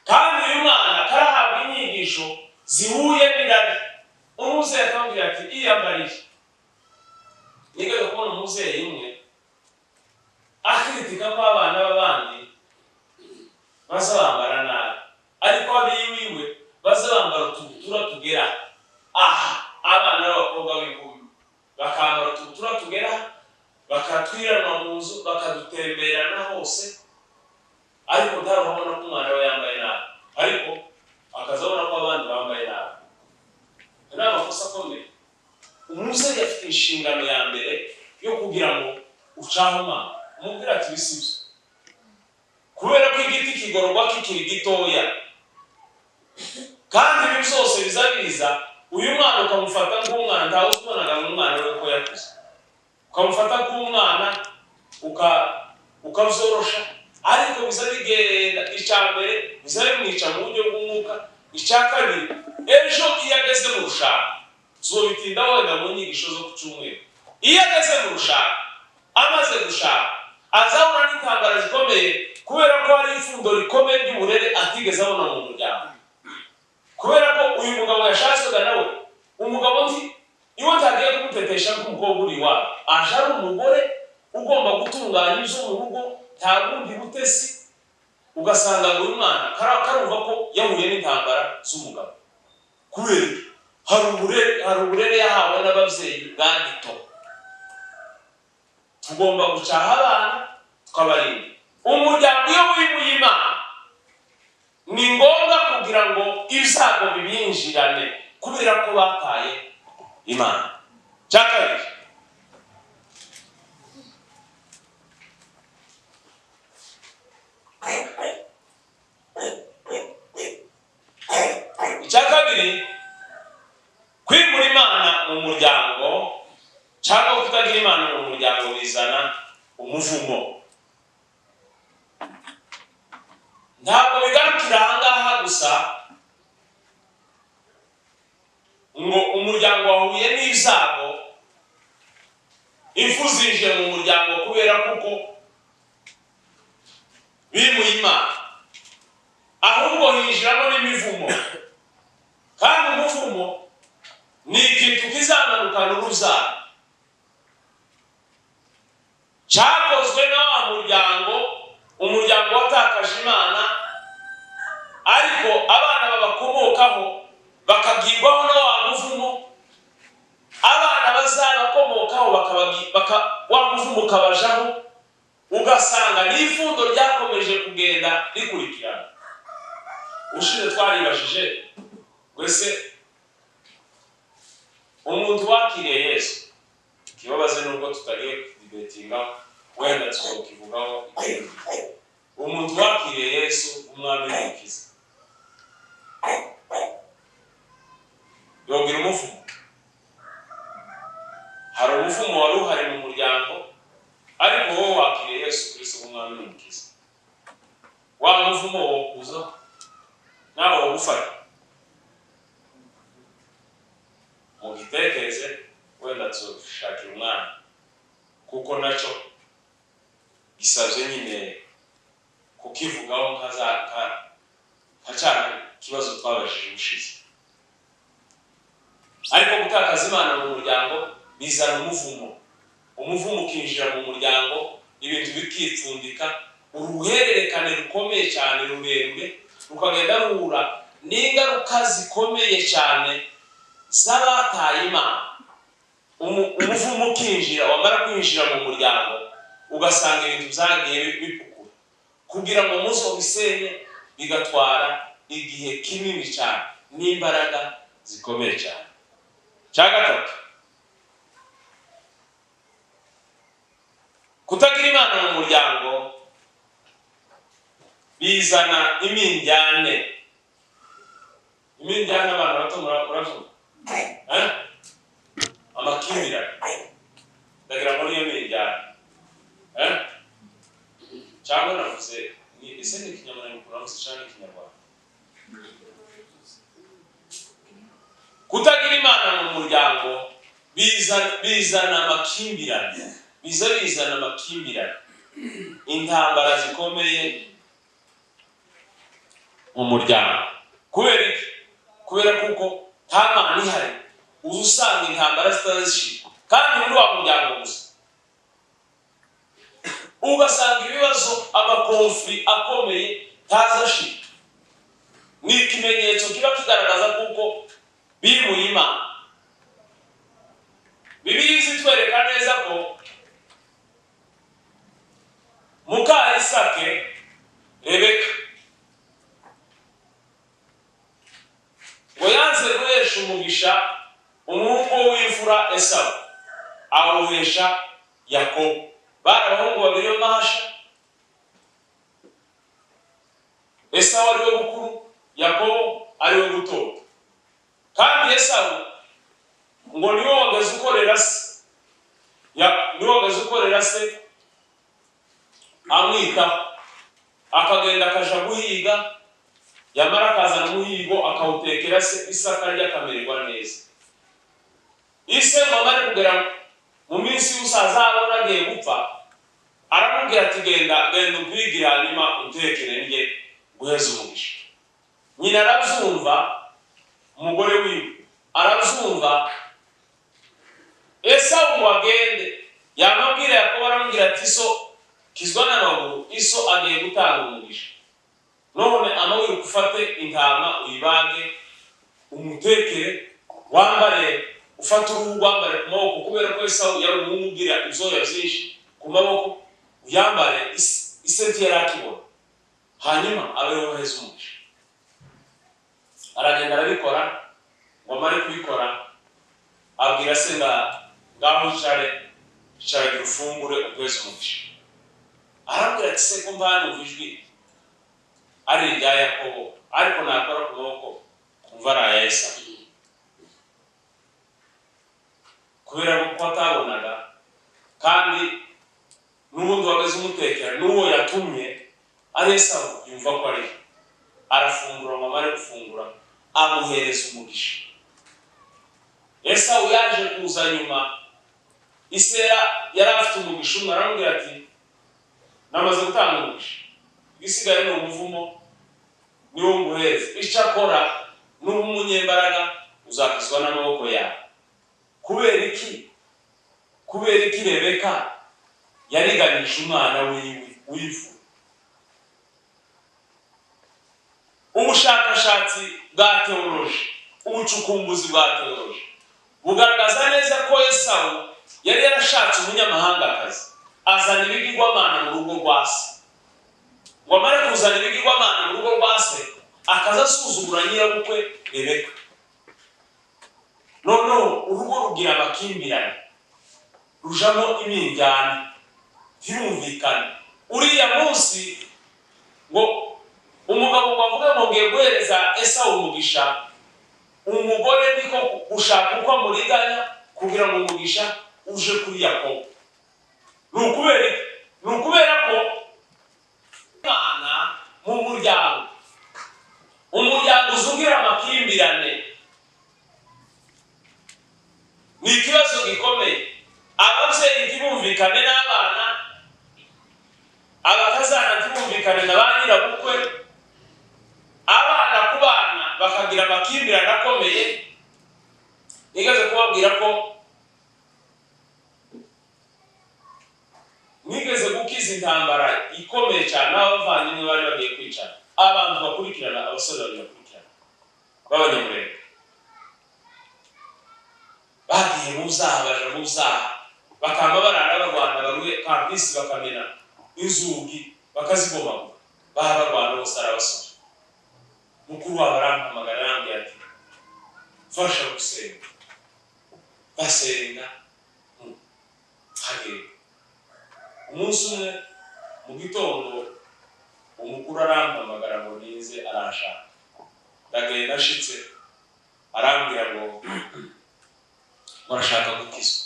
Kandi uyu mwana karahabwa inyigisho zihuye n'irari. Umubyeyi akamubwira ati iyambariye. Nigeze kubona umubyeyi umwe akritika ko abana b'abandi baza bambara nabi, ariko abiwiwe baza bambara utubutura tugera aha. Abana b'abakobwa b'inkumi bakambara utubutura tugera, bakatwiranwa mu nzu, bakadutemberana hose, ariko ntarabona ko umwana we yambaye nabi, ariko akaza abona ko abandi bambaye nabi. Ni amakosa akomeye. Umubyeyi afite inshingano ya mbere yo kugira ngo ucahe umwana, umubwire ati ibisubizo, kubera ko igiti kigororwa kikiri gitoya. Kandi ibi byose biza biza, uyu mwana ukamufata nk'umwana, ntawe ubonaga umwana we ko yakuze, ukamufata nk'umwana ukabyorosha, ariko biza bigenda. Icya mbere, biza bimwica mu buryo bw'umwuka. Icya kabiri, ejo iyo ageze mu rushako, zobitinda wenda mu nyigisho zo ku cyumweru, iyo ageze mu rushako, amaze gushaka, azahura n'intambara zikomeye, kubera ko hari ifundo rikomeye ry'uburere atigeze abona mu muryango. Kubera ko uyu mugabo yashatswe nawe, umugabo nti iwe ntagiye kumutetesha nk'umukobwa uri iwabo, aje ari umugore ugomba gutunganya ibyo mu rugo, nta bundi butesi. Ugasanga ngo uyu mwana karumva ko yahuye n'intambara z'umugabo, kubera hari uburere yahawe n'ababyeyi bwa gito. Tugomba gucaha abana, tukabarinda. Umuryango iyo wimuye Imana, ni ngombwa kugira ngo ibyago bibinjirane, kubera ko bataye Imana. Cya kabiri, icya kabiri, kwimura Imana mu muryango cyangwa kutagira Imana mu muryango. Ntabwo bigarukira ahangaha gusa ngo umuryango wahuye n'ibyago, impfu zije mu muryango kubera kuko bimuye Imana, ahubwo hinjiramo n'imivumo. Kandi umuvumo ni ikintu kizamanukana urubyaro cyakozwe na wa muryango, umuryango watakaje Imana, ariko abana babakomokaho bakagirwaho na wa muvumo. Abana bazabakomokaho wa muvumo ukabajaho, ugasanga n'ifundo ryakomeje kugenda rikurikirana. Ushize twaribajije ngo ese umuntu wakiriye Yesu, ikibabaze nubwo tutagiye kudebatinga, wenda tuzokivugaho ikindi gihe, umuntu wakiriye Yesu umwami n'Umukiza yongera umuvumo? Hari umuvumo wari uhari mu muryango, ariko wowe wakiriye Yesu Kristo nk'umwami n'Umukiza, wa muvumo wokuzaho nawe wogufata? Mugitekereze, wenda tuzashakira umwanya, kuko nacyo gisabye nyine kukivugaho nka cya kibazo twabajije ubushize. Ariko gutakaza Imana mu muryango bizana umuvumo, umuvumo ukinjira mu muryango, ibintu bikipfundika, uruhererekane rukomeye cyane rurerure rukagenda ruhura n'ingaruka zikomeye cyane z'abataye Imana. Umuvumo ukinjira, wamara kwinjira mu muryango ugasanga ibintu byagiye bipukura, kugira ngo muzobisenye bigatwara igihe kinini cyane n'imbaraga zikomeye cyane. Cya gatatu, kutagira Imana mu muryango bizana imindyane. Imindyane, abana bato murabyumva? Eh? Amakimbirane, ndagira ngo niyo mindyane, eh? Cyangwa navuze ni ese ni ikinyamurenge navuze cyangwa ni Ikinyarwanda? Kutagira Imana mu muryango bizana amakimbirane, bizana amakimbirane, intambara zikomeye mu muryango. Kubera iki? Kubera kuko nta Mana ihari, uza usanga intambara zitazishira, kandi muri wa muryango gusa ugasanga ibibazo, amaconflits akomeye ntazashira. Ni ikimenyetso kiba kigaragaza kuko bimuye Imana. Bibiliya izitwereka neza ko muka Isake Rebeka ngo yanze guhesha umugisha umuhungu we w'imfura Esawu, awuhesha Yakobo. Bari abahungu babiri b'amahasha, Esawu ari we bukuru, Yakobo ari we butoto. Kandi Esawu ngo niwe wagaze ukorera se, niwe wagaze ukorera se amwitaho, akagenda akaja guhiga, yamara akazana umuhigo akawutekera se, Isaka arya akamererwa neza. Ise ngo amare kugera mu minsi y'ubusaza, abona agiye gupfa, aramubwira ati: "Genda, genda umpigire, hanyuma untekere ndye guheza umugisha." Nyina arabyumva, umugore wiwe arabyumva. Esawu ngo agende, yamabwira Yakobo, aramubwira ati: "So kizwa n'amaguru, iso agiye gutanga umugisha, none amawiruka ufate intama uyibage, umutekere, wambare, ufate uruhu rwambare ku maboko," kubera ko Esawu yari umuhungu ugira ibyoya byinshi ku maboko, "uyambare." Ise ntiyari akibona, hanyuma abe woheza umugisha. Aragenda arabikora. Ngo amare kubikora, abwira se nga: "Ngaho icare, icaragira ufungure ukwezi umugisha." Arabwira ati: "Se ko mva numva ijwi ari irya Yakobo, ariko nakora ku maboko kumva ari aya Esawu?" Kubera ko atabonaga, kandi n'ubundi wageze umutekera n'uwo yatumye ari Esawu, yumva ko ari we. Arafungura, ngo amare gufungura amuhereza umugisha. Esawu yaje kuza nyuma. Isera yari afite umugisha umwe, aramubwira ati: "Namaze gutanga umugisha, igisigaye ni umuvumo, niwo nguheza. Icyo akora, nuba umunyembaraga uzakizwa n'amaboko yawe." Kubera iki? Kubera iki Rebeka yariganije umwana wiwe w'ivu? Ubushakashatsi bwa teoloji, ubucukumbuzi bwa teoloji bugaragaza neza ko Esawu yari yarashatse umunyamahangakazi, azana ibigirwamana mu rugo rwa se. Ngo amare kuzana ibigirwamana mu rugo rwa se, akaza asuzugura nyirabukwe Rebeka. Noneho urugo rugira amakimbirane, rujamo iminjyane, ntirumvikane. Uriya munsi ngo umugabo ngo avuge ngo ngiye guhereza Esawu umugisha, umugore niko gushaka uko amuriganya kugira ngo umugisha uje kuri Yakobo. Ni ukubera iki? Ni ukubera ko Imana mu muryango, umuryango uzugira amakimbirane, ni ikibazo gikomeye. Ababyeyi ntibumvikane n'abana, abakazana ntibumvikane na ba nyirabukwe, abana ku bana bakagira amakimbirane akomeye. Nigeze kubabwira ko nigeze gukiza intambara ikomeye cyane, aho abavandimwe bari bagiye kwicara, abantu bakurikirana, abasore babiri bakurikirana b'Abanyamurenge bagiye mu byaha, baja mu byaha, bakaba barara barwana, baruye kampisi, bakamena inzugi, bakazibomagura, baba barwana bose ari abasore. Mukuru wabo arampamagara, arambwira ati: "Fasha gusenga." Basenga hagenda. Umunsi umwe mu gitondo umukuru arampamagara ngo nize, aranshaka. Ndagenda, ashitse arambwira ngo arashaka gukizwa.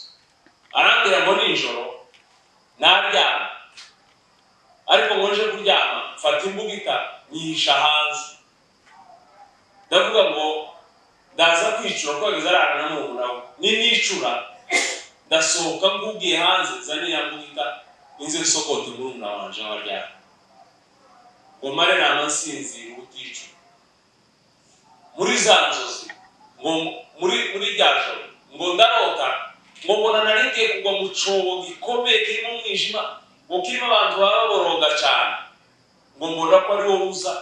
Arambwira ngo nijoro naryama, ariko ngo nje kuryama mfata imbugita nyihisha hanze. Ndavuga ngo ndaza kwicura, kuko yageze arara na murumuna we. Ninicura ndasohoka nkubwiye hanze, nzane ya mbugita inze nsokote murumuna wanje aho aryamye, ngo mare nama nsinzira ubuticura. Muri za nzozi, ngo muri rya joro ngo ndarota, ngo mbona nari ngiye kugwa mu cobo gikomeye kirimo umwijima, ngo kirimo abantu baba baboroga cyane, ngo mbona ko ari wowe uza,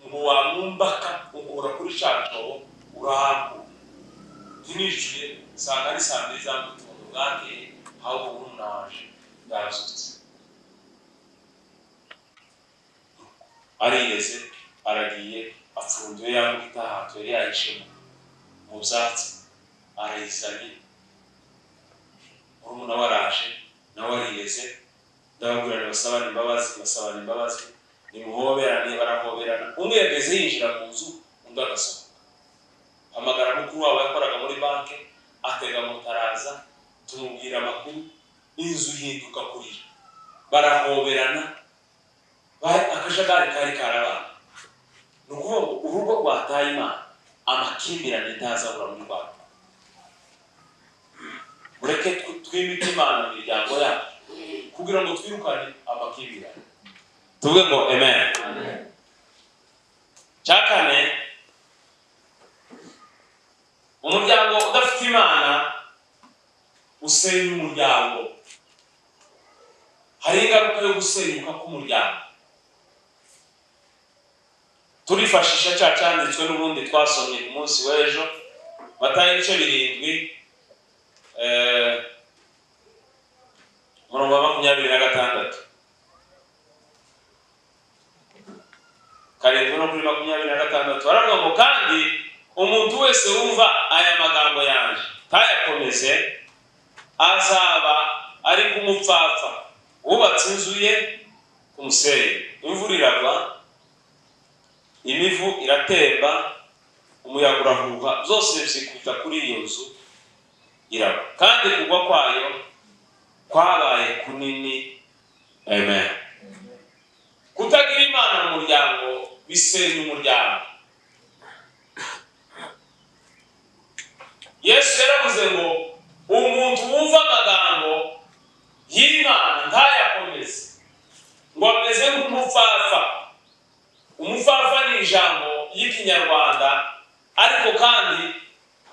ngo wamumbaka ukura kuri ca cobo, urahankura. Ntinicuye, nsanga ari saa 2 za mugitondo, bwakeye, ahubwo murumuna wanje yazutse, ariyeze, aragiye, apfunduye ya mbugita ahantu yari yayishemo mu byatsi, arayizanye. Murumuna we araje, nawe ariyeze. Ndababwira basabane imbabazi. Basabana imbabazi, nimuhoberane. Barahoberana. Umwe yageze yinjira mu nzu, undi agasohoka. Hamagara mukuru wabo, yakoraga muri banki, atega moto araza, tumubwira amakuru, inzu ihinduka kurira, barahoberana, akajagari kari karabaye. Ni ukuvuga ngo urugo rwataye Imana, amakimbirane ntazabura muri rwanda. Mureke twimike Imana mu miryango yacu kugira ngo twirukane amakimbirane. Tuvuge ngo amen. Cya kane, umuryango udafite Imana usenya umuryango. Hari ingaruka yo gusenyuka k'umuryango. Turifashisha cya cyanditswe n'ubundi twasomye ku munsi w'ejo, Matayo ibice 7, umurongo wa 26, 7 no kuri 26. Baravuga ngo: "Kandi umuntu wese wumva aya magambo yanjye ntayakomeze azaba ari nk'umupfapfa wubatse inzu ye ku musenyi. Imvura iragwa, imivu iratemba, umuyaga urahuha, byose bizikubita kuri iyo nzu, iragwa, kandi kugwa kwayo kwabaye kunini." Amen. Kutagira Imana mu muryango. Bisenya umuryango. Yesu yaravuze ngo umuntu wumva amagambo y'Imana ntayakomeze, ngo ameze nk'umupfapfa. Umupfapfa ni ijambo ry'Ikinyarwanda, ariko kandi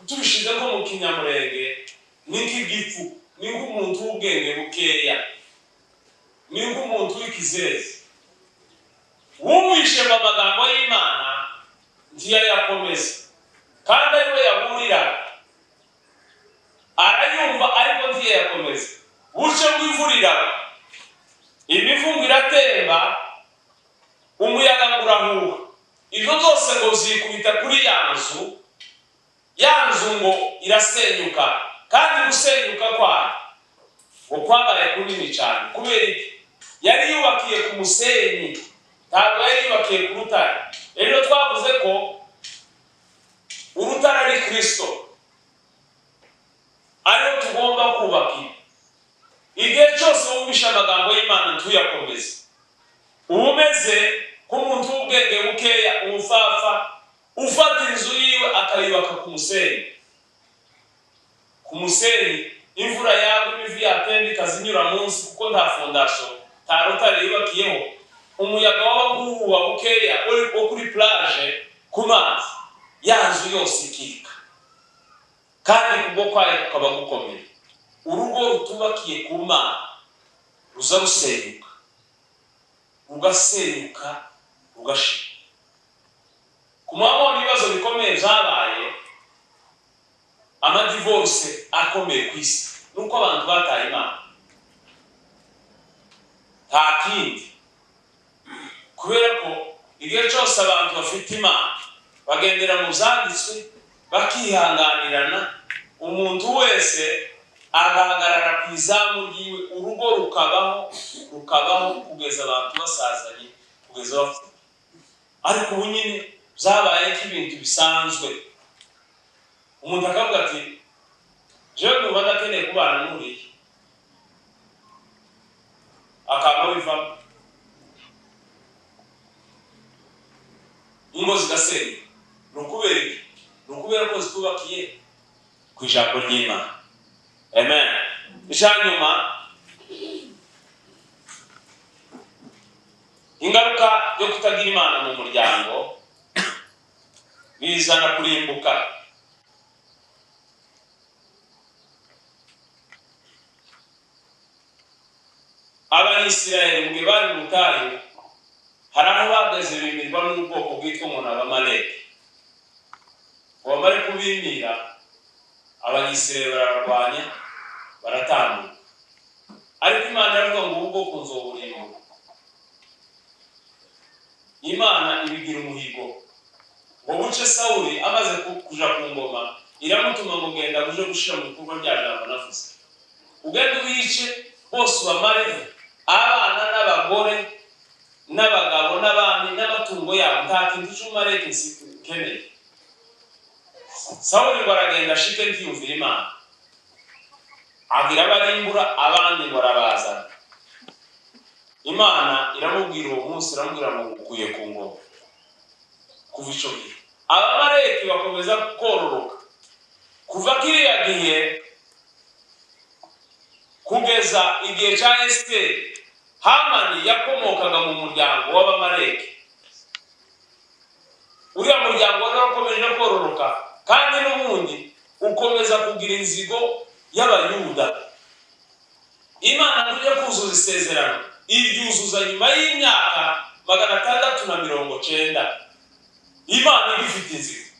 tubishize nko mu Kinyamurenge ni nk'igifu, ni nk'umuntu w'ubwenge bukeya, ni nk'umuntu w'ikizezi. Wumvishe ngo amagambo y'Imana ntiyayakomeza, kandi ari we yaburiraga, arayumva ariko ntiyayakomeza. Buce ngo imvura iragwa, imivungo iratemba, umuyaga ngo urahuha, ibyo byose ngo byikubita kuri ya nzu, ya nzu ngo irasenyuka. Kandi gusenyuka kwayo ngo kwabaye kunini cyane. Kubera iki? Yari yubakiye ku musenyi, ntabwo yari yubakiye ku rutare. Rero twavuze ko urutare ari Kristo, ariyo tugomba kubakira. Igihe cyose wumvishe amagambo y'Imana ntuyakomeze, uba umeze nk'umuntu w'ubwenge bukeya, umupfapfa ufata inzu yiwe akayubaka ku musenyi. Ku musenyi, imvura yagwa, imivu yatemba ikazinyura munsi, kuko nta fondation, nta rutare yubakiyeho. Umuyaga waba nguhuha bukeya wo kuri plage, ku mazi, ya nzu yose ikika, kandi kubwo kwayo kukaba gukomeye. Urugo rutubakiye ku Mana ruza rusenyuka, rugasenyuka, rugashira. Ku mabona ibibazo bikomeye byabaye, amadivorce akomeye ku isi, nuko abantu bataye Imana, nta kindi. Kubera ko igihe cyose abantu bafite Imana, bagendera mu byanditswe, bakihanganirana, umuntu wese agahagarara ku izamu ryiwe, urugo rukabaho, rukabaho kugeza abantu basazanye, kugeza bapfuye. Ariko ubu nyine byabaye nk'ibintu bisanzwe, umuntu akavuga ati: "Jewe numva ndakeneye kubana n'uriya," akaba bivamo, ingo zigasenyuka. Ni ukubera iki? Ni ukubera ko zitubakiye ku ijambo ry'Imana. Amen. Icya nyuma, ingaruka yo kutagira Imana mu muryango, bizana kurimbuka. Abanyisirayeli mu gihe bari mu butayu, hari aho bageze bimirwa n'ubwoko bwitwa ngo ni Abamaleki. Ngo bamare kubimira, Abanyisirayeli barabarwanya, baratambuka. Ariko Imana iravuga ngo ubu bwoko nzoburimbura. Imana ibigira umuhigo. Ngo buce Sawuli amaze kuja ku ngoma, iramutuma ngo: "Genda uje gushira mu bikorwa rya jambo navuze, ugende ubice bose, ubamare, abana n'abagore n'abagabo n'abami n'amatungo yabo. Nta kintu cy'Umumaleki nkeneye." Sawuli ngo aragenda ashike, ntiyumvira Imana, agira abarimbura, abandi ngo arabazana. Imana iramubwira uwo munsi, iramubwira ngo: "Ngukuye ku ngoma." Kuva ico gihe Abamaleki bakomeza kororoka. Kuva kiriya gihe kugeza igihe cya Esiteri, Hamani yakomokaga mu muryango w'Abamaleki. Uriya muryango wari warakomeje no kororoka, kandi n'ubundi ukomeza kugira inzigo y'Abayuda. Imana ntujya kuzuza isezerano, iryuzuza nyuma y'imyaka 690. Imana igifite inzigo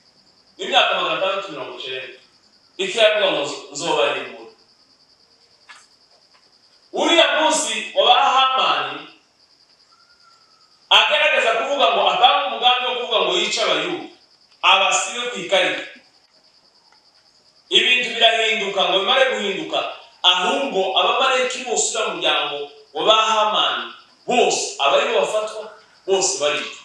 imyaka 690, ikayavuga ngo nzobarimbura. Uriya munsi wa ba Hamani agerageza kuvuga ngo atange umugambi wo kuvuga ngo yice Abayuda, abasibe ku ikarita, ibintu birahinduka. Ngo bimare guhinduka, ahubwo Abamaleki bose, uriya muryango wa ba Hamani bose, abaribo bafatwa bose, baricwa.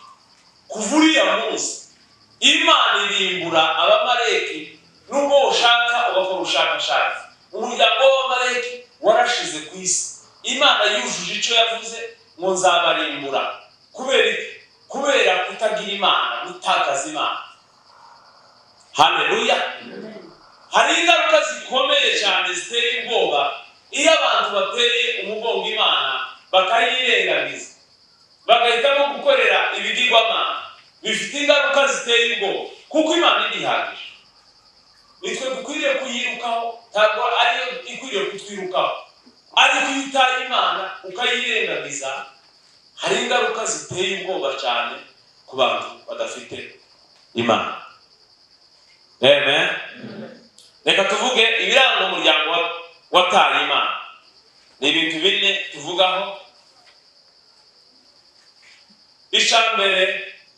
Kuva uriya munsi Imana irimbura Abamaleki. Nubwo ushaka ugakora ubushakashatsi, umuryango w'Abamaleki warashize ku isi. Imana yujuje icyo yavuze ngo nzabarimbura. Kubera iki? Kubera kutagira Imana, gutakaza Imana. Haleluya! Hari ingaruka zikomeye cyane ziteye ubwoba iyo abantu bateye umugongo Imana, bakayirengagiza, bagahitamo gukorera ibigirwamana. Bifite ingaruka ziteye ubwoba, kuko Imana irihagije. Nitwe dukwiriye kuyirukaho, ntabwo ariyo ikwiriye kutwirukaho. Ariko iyo utaye Imana, ukayirengagiza, hari ingaruka ziteye ubwoba cyane ku bantu badafite Imana. Amen. Reka tuvuge ibiranga umuryango wataye Imana. Ni ibintu bine tuvugaho. Icya mbere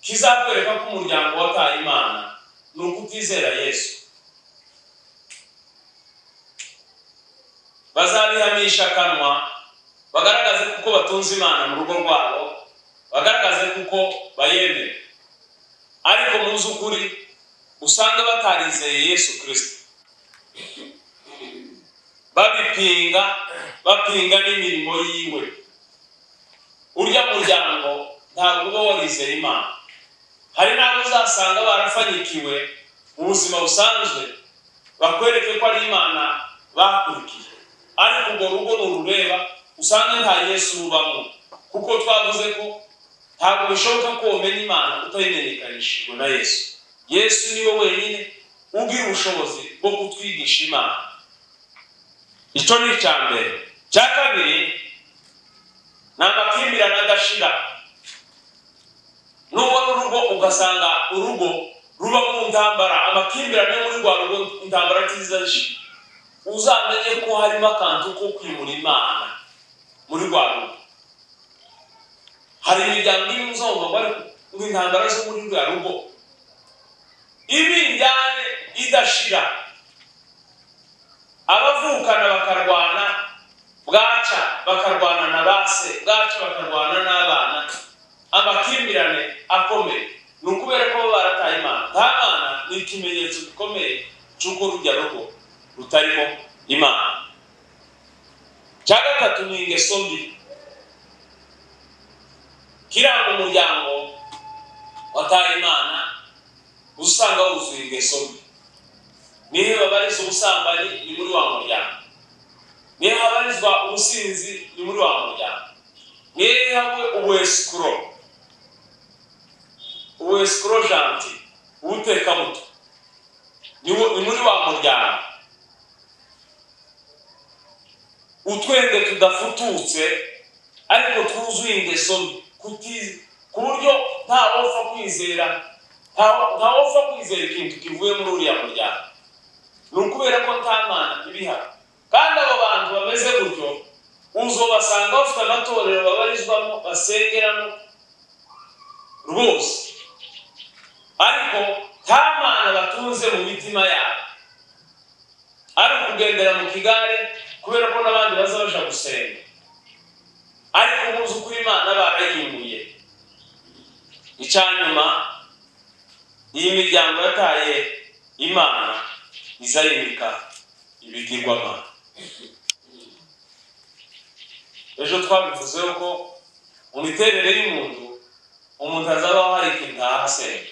kizakwereka ko umuryango wataye Imana ni ukutizera Yesu. Bazabihamisha akanwa, bagaragaze kuko batunze Imana mu rugo rwabo, bagaragaze kuko bayemera, ariko mu by'ukuri usanga batarizeye Yesu Kirisito, babipinga, bapinga n'imirimo yiwe. Urya muryango ntabwo uba warizeye Imana. Hari n'abo uzasanga barafanyikiwe mu buzima busanzwe, bakwereke ko ari Imana bakurikiye, ariko urwo rugo nurureba usanga nta Yesu rubamo, kuko twavuze ko ntabwo bishoboka ko wamenya Imana utayimenyekanishijwe na Yesu. Yesu niwe wenyine ugira ubushobozi bwo kutwigisha Imana. Icyo ni icya mbere. Icya kabiri ni amakimbirane adashira. Nubona urugo, ugasanga urugo ruba mu ntambara, amakimbirane yo muri rwa rugo, intambara ntizizashira, uzamenye ko harimo akantu ko kwimura Imana muri rwa rugo. Hari imiryango irimo uzumva ngo ariko ngo intambara zo muri rwa rugo, ibinjyane idashira, abavukana bakarwana, bwaca bakarwana na base, bwaca bakarwana n'abana, amakimbirane akomeye. Ni ukubera ko baba barataye Imana. Nta Mana ni ikimenyetso gikomeye cy'uko rujya rugo rutarimo Imana. Cya gatatu ni ingeso mbi. Kiranga umuryango wataye Imana, usanga wuzuye ingeso mbi. Niyo babarizwa ubusambanyi, ni muri wa muryango. Niyo habarizwa ubusinzi, ni muri wa muryango. Niyo habwe ubu-escroc, ubu-escroc gentil, ubutekamuto, ni muri wa muryango. Utwenge tudafututse ariko twuzuye ingeso mbi, ku buryo ntawopfa kwizera, ntawopfa kwizera ikintu kivuye muri uriya muryango. Ni ukubera ko nta Mana ibihari. Kandi abo bantu bameze gutyo uzobasanga bafite amatorero babarizwamo, basengeramo rwose, ariko nta Mana batunze mu mitima yabo. Ari ukugendera mu kigare kubera ko n'abandi baza baja gusenga, ariko muzi ukuri Imana barayimuye. Icya nyuma, iyi miryango yataye Imana iza yimika ibigirwamana. Ejo twabivuzeho ko mu miterere y'umuntu, umuntu azabaho hari ikintu ahasenga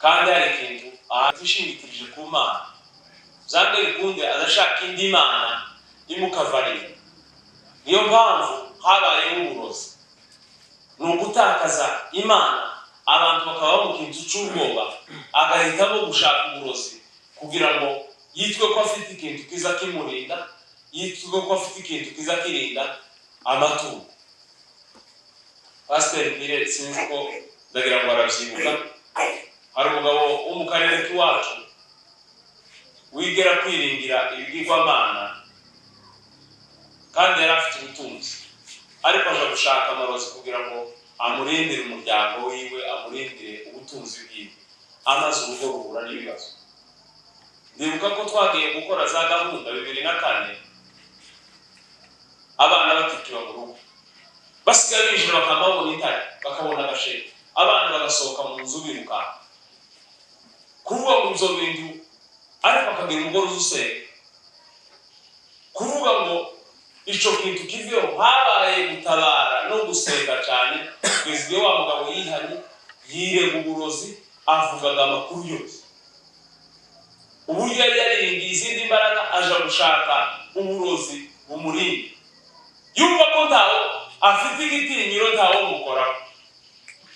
kandi hari ikintu ahishingikirije ku Mana. Byange bikunde adashaka indi mana imukavarira. Niyo mpamvu habayeho uburozi. Ni ugutakaza Imana, abantu bakaba mu kintu cy'ubwoba, agahitamo gushaka uburozi kugira ngo yitwe ko afite ikintu kiza kimurinda, yitwe ko afite ikintu kiza kirinda amatungo. Pasiteri Mpire, sinzi ko, ndagira ngo arabyibuka, hari umugabo wo mu karere k'iwacu wigera kwiringira ibigirwamana, kandi yari afite ubutunzi, ariko aja gushaka amarozi kugira ngo amurindire umuryango wiwe, amurindire ubutunzi bwiwe, amaze urugo ruhura n'ibibazo. Ndibuka ko twagiye gukora za gahunda 2004, abana batikiba mu rugo, basigaye binjira bakababona intare, bakabona agasheke, abana bagasohoka mu nzu birukanka. Kuvuga ngo ibyo bintu, ariko akagira umugore uzi usenga, kuvuga ngo ico kintu kiveho, habaye gutabara no gusenga cyane kugeza igihe wa mugabo yihanye. Yirega uburozi, avugaga amakuru yose, uburyo yari yariringiye izindi mbaraga, aja gushaka uburozi bumurinda, yumva ko ntawo afite igitinyiro, ntawo mukoraho.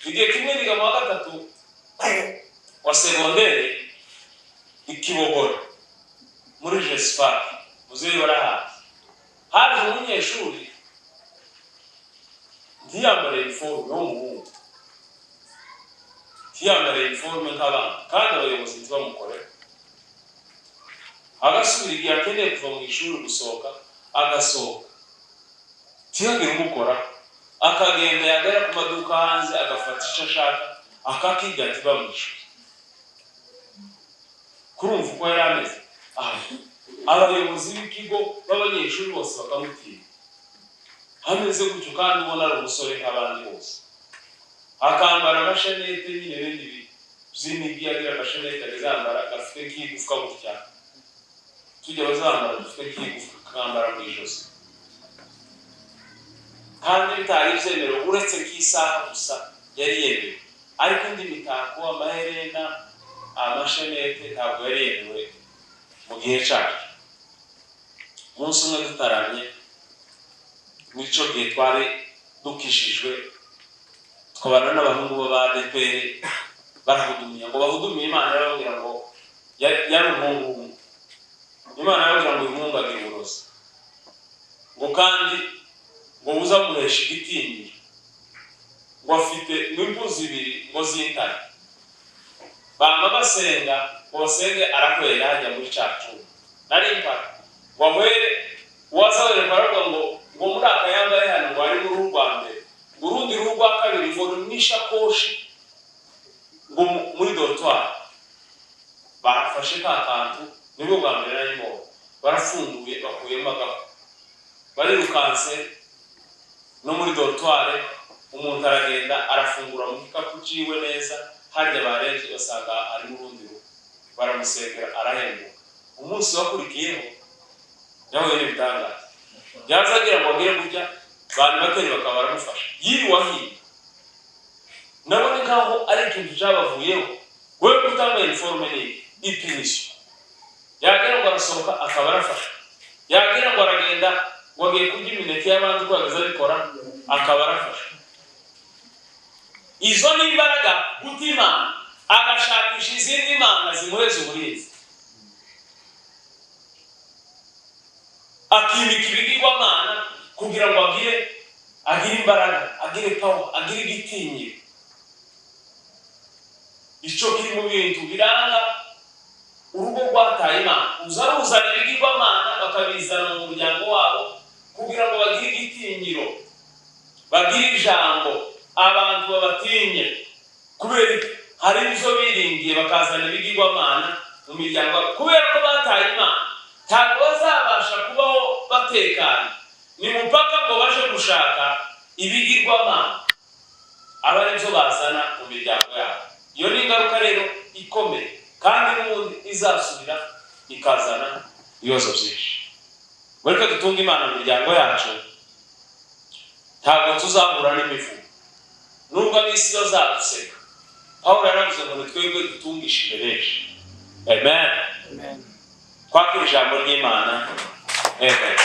Igihe kimwe niga mu wa gatatu wa segondere i Kibogora muri Jesifari, muzeyi barahazi, haje umunyeshuri ntiyambare uniforme, w'umuhungu, ntiyambare uniforme nk'abandi, kandi abayobozi ntibamukorere. Agasubira igihe akeneye kuva mu ishuri, gusohoka agasohoka, ntihagire umukora, akagenda, yagera ku maduka hanze agafata icyo ashaka akakirya, ati bamwishyura. Kurumva uko yari ameze aha, abayobozi b'ikigo b'abanyeshuri bose bakamutinya. Ameze gutyo kandi ubona ari umusore nk'abandi bose, akambara amashenete nyine, bene ibi by'imigi, agira amashenete agazambara gafite nk'igufwa gutya, tujya bazambara dufite nk'igufwa, kakambara mu ijosi, kandi bitari byemerewe uretse nk'isaha gusa yari yemewe, ariko indi mitako, amaherena, amashenete ntabwo yari yemewe mu gihe cyacu. Umunsi umwe dutaramye, muri icyo gihe twari dukijijwe, tukabana n'abahungu b'Abadeperi, barahudumiye ngo bahudumiye. Imana yarababwira ngo yari umuhungu umwe, Imana yarababwira ngo uyu muhungu agira uburozi, ngo kandi ngo buzamuhesha igitinyiro, ngo afite n'imbuzi ibiri ngo z'intare. Bama basenga ngo basenge, arakwera hajya muri cya cyumba nari mpari, ngo ahwere. Uwaza wereka aravuga ngo muri aka yambaye hano ngo harimo uruhu rwa mbere, ngo urundi ruhu rwa kabiri ngo ni n'ishakoshi, ngo muri dortoir barafashe ka kantu, nibwo bwa mbere nari mbonye, barafunguye, bakuyemo agafu, barirukanse no muri dortoir, umuntu aragenda arafungura mu gikapu ciwe neza, harya barebye basanga harimo urundi ruhu, baramusengera arahembuka. Umunsi wakurikiyeho yahuye n'ibitangaza, yaza agira ngo agere gutya, bantu bateri bakaba baramufasha, yiriwe ahiga nabone nkaho ari ikintu cyabavuyeho. Wewe kutambaye uniforme ni i punition. Yagira ngo arasohoka akaba arafasha, yagira ngo aragenda ngo agiye kurya imineke y'abandi uko yageze abikora akaba arafasha. Izo ni imbaraga guta Imana, agashakisha izindi mana zimuheza uburinzi, akimika ibigirwamana kugira ngo agire imbaraga, agire power, agire igitinyiro. Icyo kiri mu bintu biranga urugo rwataye Imana. Uza ruzana ibigirwamana, bakabizana mu muryango wabo kugira ngo bagire igitinyiro, bagire ijambo, abantu babatinye. Kubera iki? Hari ibyo biringiye, bakazana ibigirwamana mu miryango yabo. Kubera ko bataye Imana, ntabwo bazabasha kubaho batekanye. Ni mupaka ngo baje gushaka ibigirwamana, aba ari byo bazana mu miryango yabo. Iyo ni ingaruka rero ikomeye, kandi n'ubundi izasubira ikazana ibibazo byinshi. Mureke dutunge Imana mu miryango yacu, ntabwo tuzahura n'imivumo nubwo ab'isi bazaduseka. Pawulo yaravuze ngo ni twebwe dutungishije benshi. Amen. Amen. Twakira ijambo ry'Imana. Amen.